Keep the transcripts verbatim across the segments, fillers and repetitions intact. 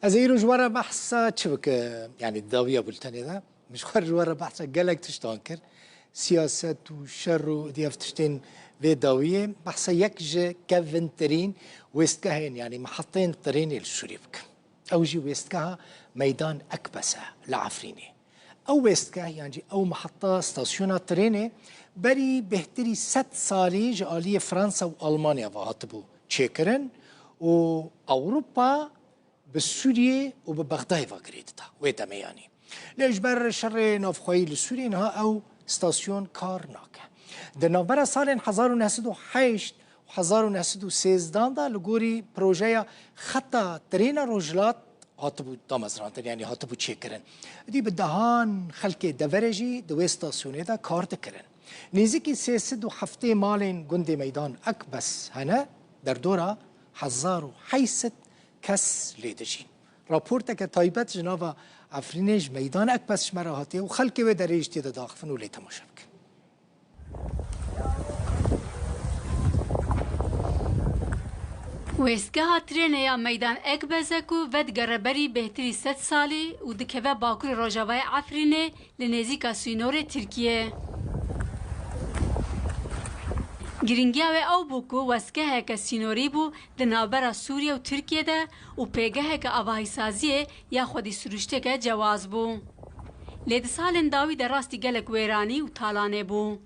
Ez ê îro ji we re behsa çi bikim? Yanî dawiya bultenê de min ji xwe re, ji we re behsa gelek tiştan kir. Siyaset û şer û diyev tiştên vê dawiyê. Behsa yek ji kevintirîn wêstgehên, yanî mihetên tirênê li Sûriyê bikim. Ew jî wêstgeha Meydan Ekbes e li Efrînê. Ew wêstgeh yan jî ew miheta stasyona tirênê berî bêhtirî sed salî ji aliyê Fransa û Almanya ve hatibû çêkirin û Ewropa bi Sûriyê û bi Bexdayê ve girê dida wê demê yanî. Lê ji ber şerê navxweyî li Sûriyê niha ew stasyon kar nake. Di navbera salên hezar û neh sed û heşt û hezar û neh sed û sêzdan de li gorî projeya xeta tirêna rojhilat hatibû damezrandin, yanî hatibû çêkirin. Dî bi dehan xelkê deverê jî di wê stasyonê de kar dikirin. Nêzîkî sê sed û heftê malên gundê Meydan Ekbes hene, derdora hezar û heyt sed kes lê dijîn. Raporteke taybet ji nava Efrînê ji Meydan Ekbes ji me re hatiye û xelkê wê derê jî tê de daxivin û lê temaşe bikin. Wêstgeha trênê ya Meydan Ekbez e ku vedigere berî bêhtirî sed salî û dikeve bakurê rojavayê Efrînê li nêzîka sînorê Tirkiyê. Girîngiya wê ew bû ku westgeheke sînorî bû di navbera Sûriye û Tirkiye de û pêgeheke avahîsaziyê ya xwedî sirûşteke cewaz bû. Lê di salên dawî de rastî gelek wêranî û talanê bû.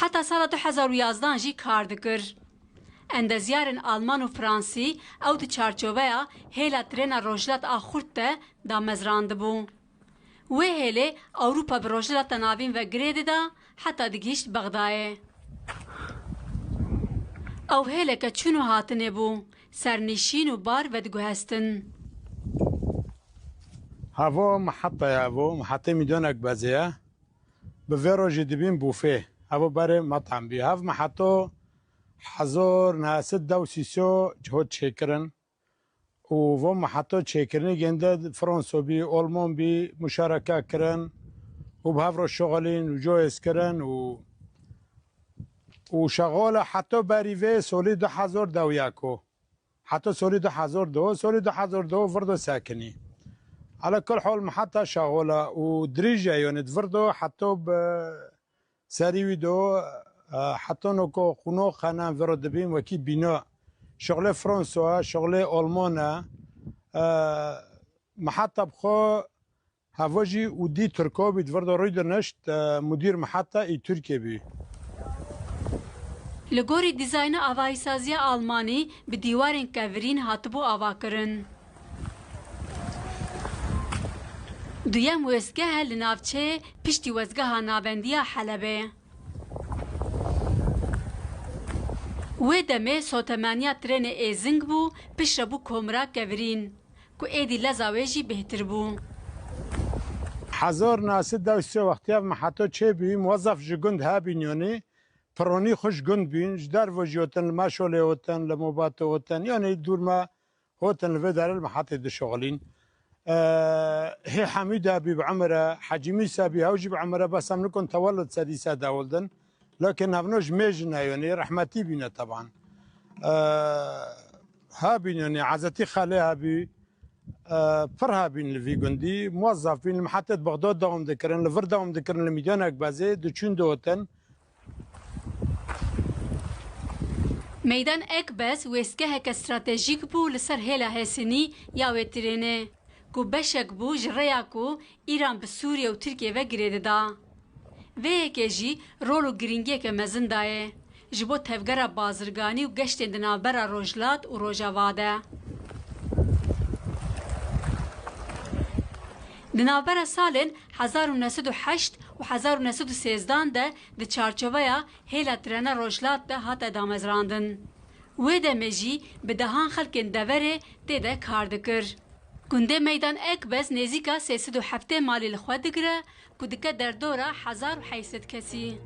Heta sala du hezar û yazdan jî kar dikir. Endezyarên Alman û Fransî ew di çarçoveya hêla trêna rojhilat a xurt de damezrandibû. Wê hêlê Ewropa bi Rojhilata Navîn ve girê dida heta digihîşt Bexdayê. Ew hêleke çûn û hatinê bû, sernîşîn û bar vediguhestin. Havo miheta ye, havo mihetê Mîdon Ekbezê ye. Bi vê rojê dibîn bûfê. Havo berê metem bî. Hev miheto hezor neh sed dew sîso hot çêkirin. Û vo miheto çêkirinê gênde Franso bî, Olman bî, muşareke kirin û bi hev re şixulîn û coyêz kirin û, û şexola heto berî vê solî du hezor dewiyako. Heto solî du hezor do, solî du hezor do virdo sekinî. Ala kul hol miheta şexola û dirîj e, yonê di virdo heto bi serî wî do, e, heta noko xûno xenan viro dibîn wekî bîno. Şixulê Fransa, şixulê Alman e. E, miheta bi xwe heva jî û dî Tirko bî, di vir de rûy dinişt, e, mudîr miheta î Tirkiyê bî. Li gorî dîzayna avahîsaziya Almanî bi dîwarên kevirîn hatibû avakirin. Duyem wêstgeh e li navçeyê piştî wezgeha navendî ya Helebê. Wê demê sotemeniya trênê êzing bû, piştre bû komira kevirîn, ku êdî leza wê jî bêhtir bû. Hezar neh sed dew sê wextî ev miheto çêbû, muwezef ji gund hebîn, yanî pironî xwe ji gund bîn, ji derve jî hotin, li Meşolê hotin, li Mobatê hotin, yanî dûr me hotin li vê derê li mihetê dişixulîn. E, hê Hemîd hebî bi emir e, Hecî Mîsa bî, hew jî bi emir e, bes em nikun tewellud sedî se dewildin. Lakin hevno ji mêj ne, yanî rehmetî bîne teban. E, hebîn, yanî Ezetî Xelê hebî, e, pir hebîn li vî gundî, muwezef bîn, li mihetê di Bexdad dewam dikirin, li vir dewam dikirin, li Mîdanek Bezê diçûn dihotin. Meydan Ekbez wêstgeheke stratejîk bû li ser hêla hêsinî ya wê tirênê, ku beşek bû ji rêya ku Îran bi Sûriye û Tirkiye ve girê dida. Vê yekê jî rol û girîngiyeke mezin dayê ji bo tevgera bazirganî û geştên di navbera Rojhilat û Rojava de. Di navbera salên hezar û neh sed û heşt û hezar û neh sed û sêzdan de di çarçoveya hêla trena Rojhilat de hate damezrandin. Wê demê jî bi dehan xelkên deverê tê de kar dikir. Gundê Meydan Ekbez nêzîka sê sed û heftê malî li xwe digire ku dike derdora hezar û heyt sed kesî.